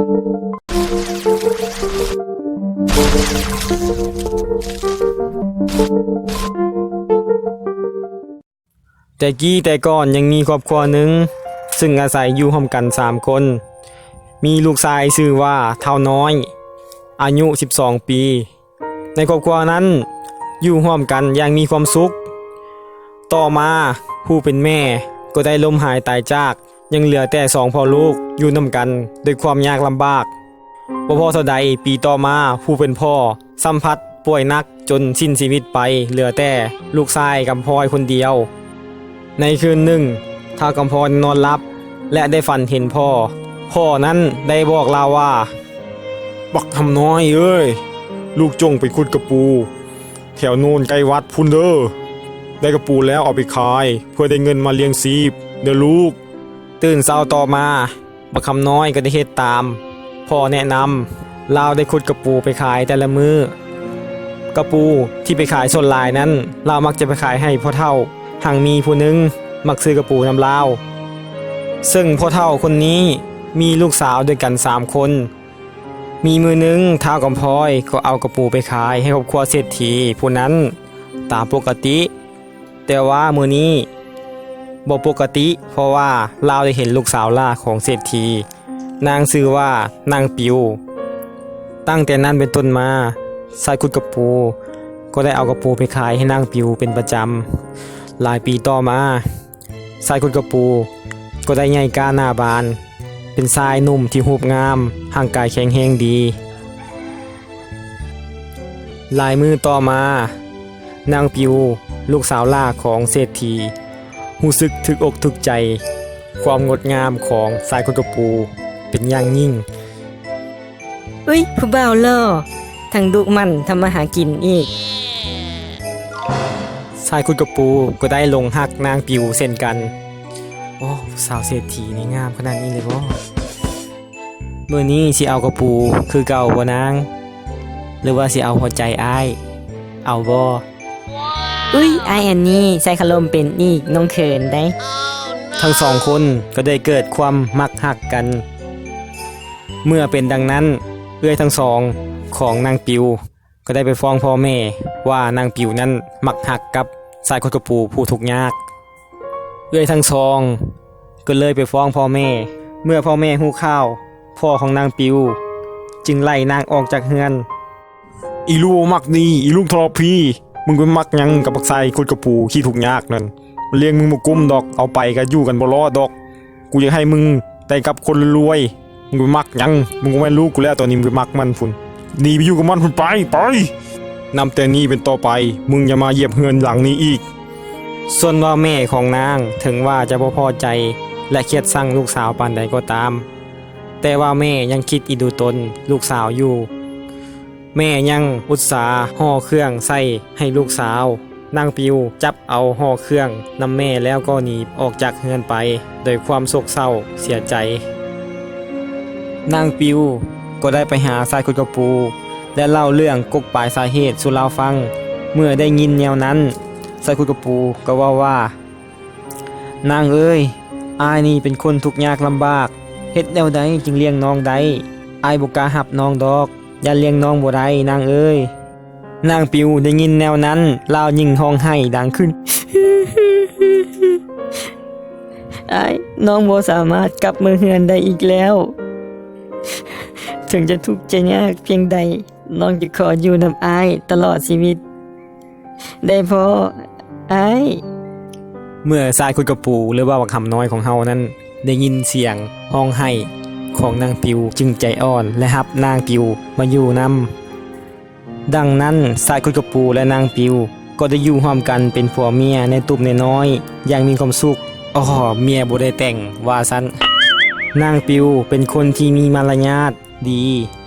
ແຕ່ກີ້ແຕ່ກ່ອນຍັງມີຄອບຄົວໜຶ່ງ ຊຶ່ງອາໄສຢູ່ຮ່ວມກັນສາມຄົນ. ມີລູກຊາຍຊື່ວ່າທ້າວນ້ອຍ ອາຍຸສິບສອງປີ. ໃນຄອບຄົວນັ້ນຢູ່ຮ່ວມກັນຢ່າງມີຄວາມສຸກ. ຕໍ່ມາຜູ້ເປັນແມ່ກໍໄດ້ລົ້ມຫາຍຕາຍຈາກ, ຍັງເຫຼືອແຕ່ສອງພໍ່ລູກຢູ່ນຳກັນດ້ວຍຄວາມຍາກລຳບາກ. ບໍ່ພໍເທົ່າໃດ, ປີຕໍ່ມາຜູ້ເປັນພໍ່ຊ້ຳພັດປ່ວຍໜັກຈົນສິ້ນຊີວິດໄປ, ເຫຼືອແຕ່ລູກຊາຍກຳພ້ອຍຄົນດຽວ. ໃນຄືນໜຶ່ງ, ທ້າວກຳພ້ອຍນອນຫຼັບ ແລະ ໄດ້ຝັນເຫັນພໍ່. ພໍ່ນັ້ນໄດ້ບອກລາວວ່າ, ບັກຫຳນ້ອຍເອີຍ, ລູກຈົ່ງໄປຂຸດກະປູແຖວໂນນໃກ້ວັດພຸ້ນເດີ. ໄດ້ກະປູແລ້ວເອົາໄປຂາຍ ເພື່ອໄດ້ເງິນມາລ້ຽງຊີບເດີລູກ. ຕື່ນເຊົ້າຕໍ່ມາ, ບັກຄຳນ້ອຍກໍໄດ້ເຮັດຕາມພໍ່ແນະນຳ. ລາວໄດ້ຂຸດກະປູໄປຂາຍແຕ່ລະມື້. ກະປູທີ່ໄປຂາຍສ່ວນຫຼາຍນັ້ນ, ລາວມັກຈະໄປຂາຍໃຫ້ພໍ່ເຖົ້າຮັ່ງມີຜູ້ໜຶ່ງມັກຊື້ກະປູນຳລາວ. ເຊິ່ງພໍ່ເຖົ້າຄົນນີ້ມີລູກສາວດ້ວຍກັນສາມຄົນ. ມີມື້ໜຶ່ງ, ທ້າວກຳພ້ອຍກໍເອົາກະປູໄປຂາຍໃຫ້ຄອບຄົວເສດຖີຜູ້ນັ້ນຕາມປົກກະຕິ. ແຕ່ວ່າມື້ນີ້ບໍ່ປົກກະຕິ, ເພາະວ່າລາວໄດ້ເຫັນລູກສາວຫຼ້າຂອງເສດຖີ, ນາງຊື່ວ່ານາງປິວ. ຕັ້ງແຕ່ນັ້ນເປັນຕົ້ນມາ, ຊາຍຂຸດກະປູກໍໄດ້ເອົາກະປູໄປຂາຍໃຫ້ນາງປິວເປັນປະຈຳ. ຫຼາຍປີຕໍ່ມາ, ຊາຍຂຸດກະປູກໍໄດ້ໃຫຍ່ກ້າໜ້າບານ, ເປັນຊາຍໜຸ່ມທີ່ຮູບງາມ, ຮ່າງກາຍແຂງແຮງດີ. ຫຼາຍມື້ຕໍ່ມາ, ນາງປິວ, ລູກສາວຫຼ້າຂອງເສດຖີ, ຮູ້ສຶກຖືກອົກຖືກໃຈຄວາມງົດງາມຂອງຊາຍຂຸດກະປູເປັນຢ່າງຍິ່ງ. ອຸ້ຍ ຜູ້ບ່າວຫຼໍ່, ທັງດຸໝັ່ນທຳມາຫາກິນອີກ. ຊາຍຂຸດກະປູກໍໄດ້ຫຼົງຮັກນາງປິວເຊັ່ນກັນ. ໂອ້ ສາວເສດຖີນີ້ງາມຂະໜາດນີ້ເລີຍບໍ? ມື້ນີ້ຊິເອົາກະປູຄືເກົ່າບໍ່ນາງ? ຫຼືວ່າຊິເອົາຫົວໃຈອ້າຍ? ເອົາບໍ່? ອຸ້ຍ ອ້າຍອັນນີ້ໃສ່ຄາລົມເປັນອີກ, ນ້ອງເຂີນໃດ໋. ທັງສອງຄົນກໍໄດ້ເກີດຄວາມມັກຮັກກັນ. ເມື່ອເປັນດັ່ງນັ້ນ, ເອື້ອຍທັງສອງຂອງນາງປິວ ກໍໄດ້ໄປຟ້ອງພໍ່ແມ່ວ່ານາງປິວນັ້ນມັກຮັກກັບຊາຍຂຸດກະປູຜູ້ທຸກຍາກ. ເອື້ອຍທັງສອງກໍເລີຍໄປຟ້ອງພໍ່ແມ່. ເມື່ອພໍ່ແມ່ຮູ້ຂ່າວ, ພໍ່ຂອງນາງປິວຈຶ່ງໄລ່ນາງອອກຈາກເຮືອນ. ອີລູກໝາກໜີ, ອີລູກທໍລະພີ, ມຶງໄປມັກຫຍັງກັບບັກຊາຍຂຸດກະປູຂີ້ທຸກຍາກນັ້ນ? ມັນລ້ຽງມຶງບໍ່ກຸ້ມດອກ, ເອົາໄປກໍຢູ່ກັນບໍ່ລອດດອກ. ກູຢາກໃຫ້ມຶງໄດ້ກັບຄົນລວຍ, ມຶງໄປມັກຫຍັງ? ມຶງບໍ່ແມ່ນລູກກູແລ້ວ, ຕອນນີ້ມຶງໄປມັກມັນພຸ້ນ. ໜີໄປຢູ່ກັບມັນພຸ້ນໄປ, ໄປ! ນັບແຕ່ນີ້ເປັນຕໍ່ໄປ, ມຶງຢ່າມາຢຽບເຮືອນຫຼັງນີ້ອີກ. ສ່ວນວ່າແມ່ຂອງນາງ, ເຖິງວ່າຈະບໍ່ພໍໃຈ ແລະ ຄຽດຊັງລູກສາວປານໃດກໍຕາມ, ແຕ່ວ່າແມ່ຍັງຄິດອີ່ດູຕົນລູກສາວຢູ່. ແມ່ຍັງອຸດສາຫໍ່ເຄື່ອງໃສ່ໃຫ້ລູກສາວ. ນາງປິວຈັບເອົາຫໍ່ເຄື່ອງນຳແມ່ແລ້ວກໍໜີອອກຈາກເຮືອນໄປດ້ວຍຄວາມໂສກເສົ້າເສຍໃຈ. ນາງປິວກໍໄດ້ໄປຫາຊາຍຂຸດກະປູ ແລະ ເລົ່າເລື່ອງກົກປາຍສາເຫດສູ່ລາວຟັງ. ເມື່ອໄດ້ຍິນແນວນັ້ນ, ຊາຍຂຸດກະປູກໍເວົ້າວ່າ, ນາງເອີຍ, ອ້າຍນີ້ເປັນຄົນທຸກຍາກລຳບາກ, ເຮັດແນວໃດຈຶ່ງລ້ຽງນ້ອງໄດ້? ອ້າຍບໍ່ກ້າຮັບນ້ອງດອກ, ຢ້ານລ້ຽງນ້ອງບໍ່ໄດ້, ນາງເອີຍ. ນາງປິວໄດ້ຍິນແນວນັ້ນ, ລາວຍິ່ງຮ້ອງໄຫ້ດັງຂຶ້ນ. ອ້າຍ, ນ້ອງບໍ່ສາມາດກັບເມືອເຮືອນໄດ້ອີກແລ້ວ. ເຖິງຈະທຸກຈະຍາກພຽງໃດ, ນ້ອງຈະຂໍຢູ່ນຳອ້າຍຕະຫຼອດຊີວິດ. ໄດ້ພໍອ້າຍ. ເມື່ອຊາຍຂຸດກະປູ ຫຼືວ່າບັກຫຳນ້ອຍຂອງເຮົານັ້ນ ໄດ້ຍິນສຽງຮ້ອງໄຫ້ຂອງນາງປິວ ຈຶ່ງໃຈອ່ອນ ແລະ ຮັບນາງປິວມາຢູ່ນຳ. ດັ່ງນັ້ນ, ຊາຍຂຸດກະປູ ແລະ ນາງປິວ ກໍໄດ້ຢູ່ຮ່ວມກັນເປັນຜົວເມຍໃນຕຸບນ້ອຍໆ ຢ່າງມີຄວາມສຸກ. ອໍ ເມຍບໍ່ໄດ້ແຕ່ງ ວ່າຊັ້ນ. ນາງປິວເປັນຄົນທີ່ມີມາລະຍາດ ດີ,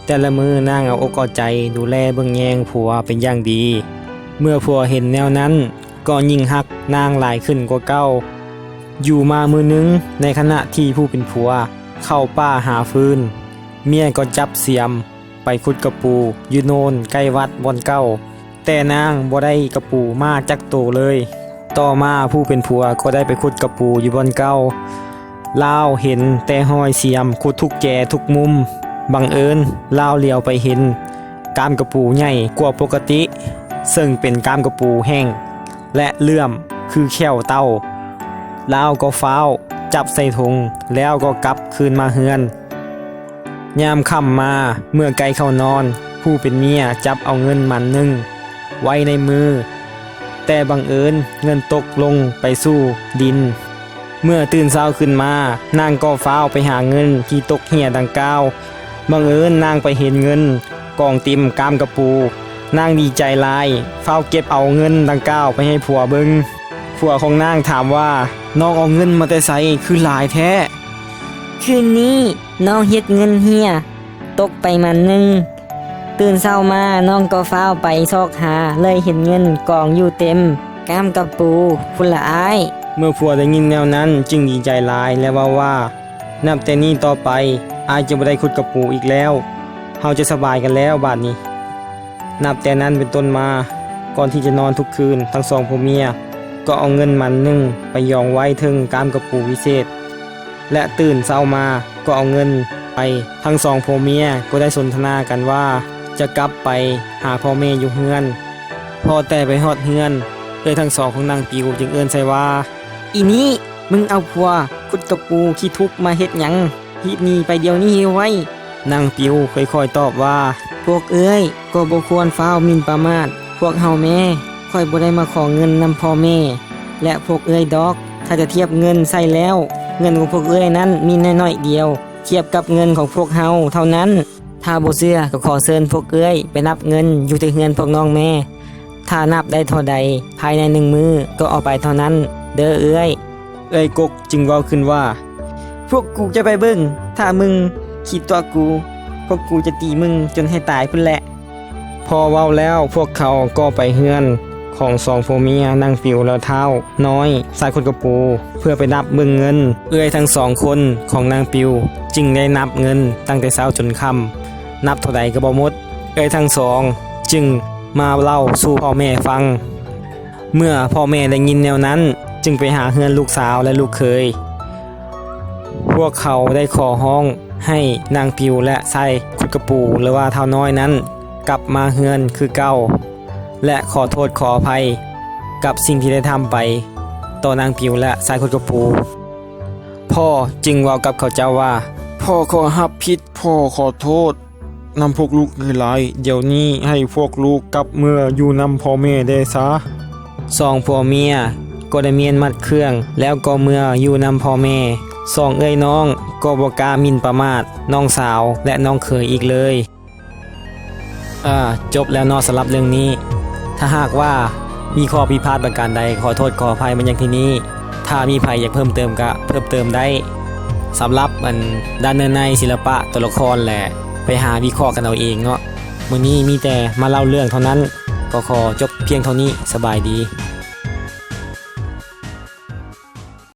ແຕ່ລະມື້ນາງເອົາອົກເອົາໃຈດູແລເບິ່ງແຍງຜົວເປັນຢ່າງດີ. ເມື່ອຜົວເຫັນແນວນັ້ນ ກໍຍິ່ງຮັກນາງຫຼາຍຂຶ້ນກວ່າເກົ່າ. ຢູ່ມາມື້ໜຶ່ງ, ໃນຂະນະທີ່ຜູ້ເປັນຜົວເຂົ້າປ່າຫາຟືນ, ເມຍກໍຈັບສຽມໄປຂຸດກະປູຢູ່ໂນນໃກ້ວັດບ່ອນເກົ່າ. ແຕ່ນາງບໍ່ໄດ້ກະປູມາຈັກໂຕເລີຍ. ຕໍ່ມາຜູ້ເປັນຜົວກໍໄດ້ໄປຂຸດກະປູຢູ່ບ່ອນເກົ່າ. ລາວເຫັນແຕ່ຮອຍສຽມຂຸດທຸກແຈທຸກມຸມ. ບັງເອີນລາວຫຼຽວໄປເຫັນກ້າມກະປູໃຫຍ່ກວ່າປົກກະຕິ ເຊິ່ງເປັນກ້າມກະປູແຫ້ງ ແລະ ເຫຼື້ອມຄືແຂ້ວເຕົ່າ. ລາວກໍຟ້າວຈັບໃສ່ຖົງ ແລ້ວກໍກັບຄືນມາເຮືອນ. ຍາມຄ່ຳມາ ເມື່ອໃກ້ເຂົ້ານອນ, ຜູ້ເປັນເມຍຈັບເອົາເງິນໝັ້ນໜຶ່ງໄວ້ໃນມື, ແຕ່ບັງເອີນເງິນຕົກລົງໄປສູ່ດິນ. ເມື່ອຕື່ນເຊົ້າຂຶ້ນມາ, ນາງກໍຟ້າວໄປຫາເງິນທີ່ຕົກເຫ້ຍດັ່ງກ່າວ. ບັງເອີນນາງໄປເຫັນເງິນກອງເຕັມກ້າມກະປູ. ນາງດີໃຈຫຼາຍ, ຟ້າວເກັບເອົາເງິນດັ່ງກ່າວໄປໃຫ້ຜົວເບິ່ງ. ຜົວຂອງນາງຖາມວ່າ, ນ້ອງເອົາເງິນມາແຕ່ໃສຄືຫຼາຍແທ້? ຄືນນີ້ນ້ອງເຮັດເງິນເຫ້ຍຕົກໄປໝັ້ນໜຶ່ງ. ຕື່ນເຊົ້າມານ້ອງກໍຟ້າວໄປຊອກຫາ, ເລີຍເຫັນເງິນກອງຢູ່ເຕັມກ້າມກະປູພຸ້ນລະອ້າຍ. ເມື່ອຜົວໄດ້ຍິນແນວນັ້ນຈຶ່ງດີໃຈຫຼາຍ ແລະ ເວົ້າວ່າ, ນັບແຕ່ນີ້ຕໍ່ໄປ, ອ້າຍຈະບໍ່ໄດ້ຂຸດກະປູອີກແລ້ວ. ເຮົາຈະສະບາຍກັນແລ້ວບາດນີ້. ນັບແຕ່ນັ້ນເປັນຕົ້ນມາ, ກ່ອນທີ່ຈະນອນທຸກຄືນ, ທັງສອງຜົວເມຍກໍເອົາເງິນໝັ້ນໜຶ່ງໄປຢອງໄວ້ເທິງກ້າມກະປູວິເສດ ແລະ ຕື່ນເຊົ້າມາກໍເອົາເງິນໄປ. ທັງສອງຜົວເມຍກໍໄດ້ສົນທະນາກັນວ່າຈະກັບໄປຫາພໍ່ແມ່ຢູ່ເຮືອນ. ພໍແຕ່ໄປຮອດເຮືອນ, ເອື້ອຍທັງສອງຂອງນາງປິວຈຶ່ງເອີ້ນໃສ່ວ່າ, ອີນີ້! ມຶງເອົາຜົວຂຸດກະປູຂີ້ທຸກມາເຮັດຫຍັງ? ຮີບໜີໄປດຽວນີ້ໃຫ້ໄວ. ນາງປິວຄ່ອຍໆຕອບວ່າ, ພວກເອື້ອຍກໍບໍ່ຄວນຟ້າວໝິ່ນປະໝາດພວກເຮົາແມ້. ຂ້ອຍບໍ່ໄດ້ມາຂໍເງິນນຳພໍ່ແມ່ ແລະ ພວກເອື້ອຍດອກ. ຖ້າຈະທຽບເງິນໃສ່ແລ້ວ, ເງິນຂອງພວກເອື້ອຍນັ້ນມີນ້ອຍໆດຽວ ທຽບກັບເງິນຂອງພວກເຮົາເທົ່ານັ້ນ. ຖ້າບໍ່ເຊື່ອກໍຂໍເຊີນພວກເອື້ອຍໄປນັບເງິນຢູ່ທີ່ເຮືອນພວກນ້ອງແມ້. ຖ້ານັບໄດ້ເທົ່າໃດພາຍໃນໜຶ່ງມື້ກໍເອົາໄປເທົ່ານັ້ນເດີເອື້ອຍ. ເອື້ອຍກົກຈຶ່ງເວົ້າຂຶ້ນວ່າ, ພວກກູຈະໄປເບິ່ງ, ຖ້າມຶງຂີ້ຕົວະກູ, ພວກກູຈະຕີມຶງຈົນໃຫ້ຕາຍພຸ້ນແຫຼະ. ພໍເວົ້າແລ້ວພວກເຂົາກໍໄປເຮືອນຂອງສອງຜົວເມຍນາງປິວ ແລະ ທ້າວນ້ອຍຊາຍຂົດກະປູ ເພື່ອໄປນັບເບິ່ງເງິນ. ເອື້ອຍທັງສອງຄົນຂອງນາງປິວຈຶ່ງໄດ້ນັບເງິນຕັ້ງແຕ່ເຊົ້າຈົນຄ່ຳ, ນັບເທົ່າໃດກໍບໍ່ໝົດ. ເອື້ອຍທັງສອງຈຶ່ງມາເລົ່າສູ່ພໍ່ແມ່ຟັງ. ເມື່ອພໍ່ແມ່ໄດ້ຍິນແນວນັ້ນ, ຈຶ່ງໄປຫາເຮືອນລູກສາວ ແລະ ລູກເຂີຍ. ພວກເຂົາໄດ້ຂໍຮ້ອງໃຫ້ນາງປິວ ແລະ ຊາຍຂົດກະປູ ຫຼືວ່າທ້າວນ້ອຍນັ້ນ ກັບມາເຮືອນຄືເກົ່າ ແລະ ຂໍໂທດຂໍອະໄພກັບສິ່ງທີ່ໄດ້ທຳໄປຕໍ່ນາງປິວ ແລະ ຊາຍຂົດກະປູ. ພໍ່ຈຶ່ງເວົ້າກັບເຂົາເຈົ້າວ່າ, ພໍ່ຂໍຮັບຜິດ, ພໍ່ຂໍໂທດນຳພວກລູກຫຼາຍໆ. ດຽວນີ້ໃຫ້ພວກລູກກັບເມືອຢູ່ນຳພໍ່ແມ່ແດ່ຊະ. ສອງຜົວເມຍກໍໄດ້ມ້ຽນມັດເຄື່ອງ ແລ້ວກໍເມືອຢູ່ນຳພໍ່ແມ່. ສອງເອື້ອຍນ້ອງກໍບໍ່ກ້າໝິ່ນປະໝາດນ້ອງສາວ ແລະ ນ້ອງເຂີຍອີກເລີຍ. ອາ, ຈົບແລ້ວເນາະສຳລັບເລື່ອງນີ້. ຖ້າຫາກວ່າມີຂໍ້ຜິດພາດປະການໃດ, ຂໍໂທດຂໍອະໄພມາຍັງທີ່ນີ້. ຖ້າມີໃຜຢາກເພີ່ມເຕີມກະເພີ່ມເຕີມໄດ້. ສຳລັບ ອັນ ດ້ານເນື້ອໃນ, ສິລະປະ, ຕົວລະຄອນ ແລະ ໄປຫາວິເຄາະກັນເອົາເອງເນາະ. ມື້ນີ້ມີແຕ່ມາເລົ່າເລື່ອງເທົ່ານັ້ນ, ກໍຂໍຈົບພຽງເທົ່ານີ້. ສະບາຍດີ.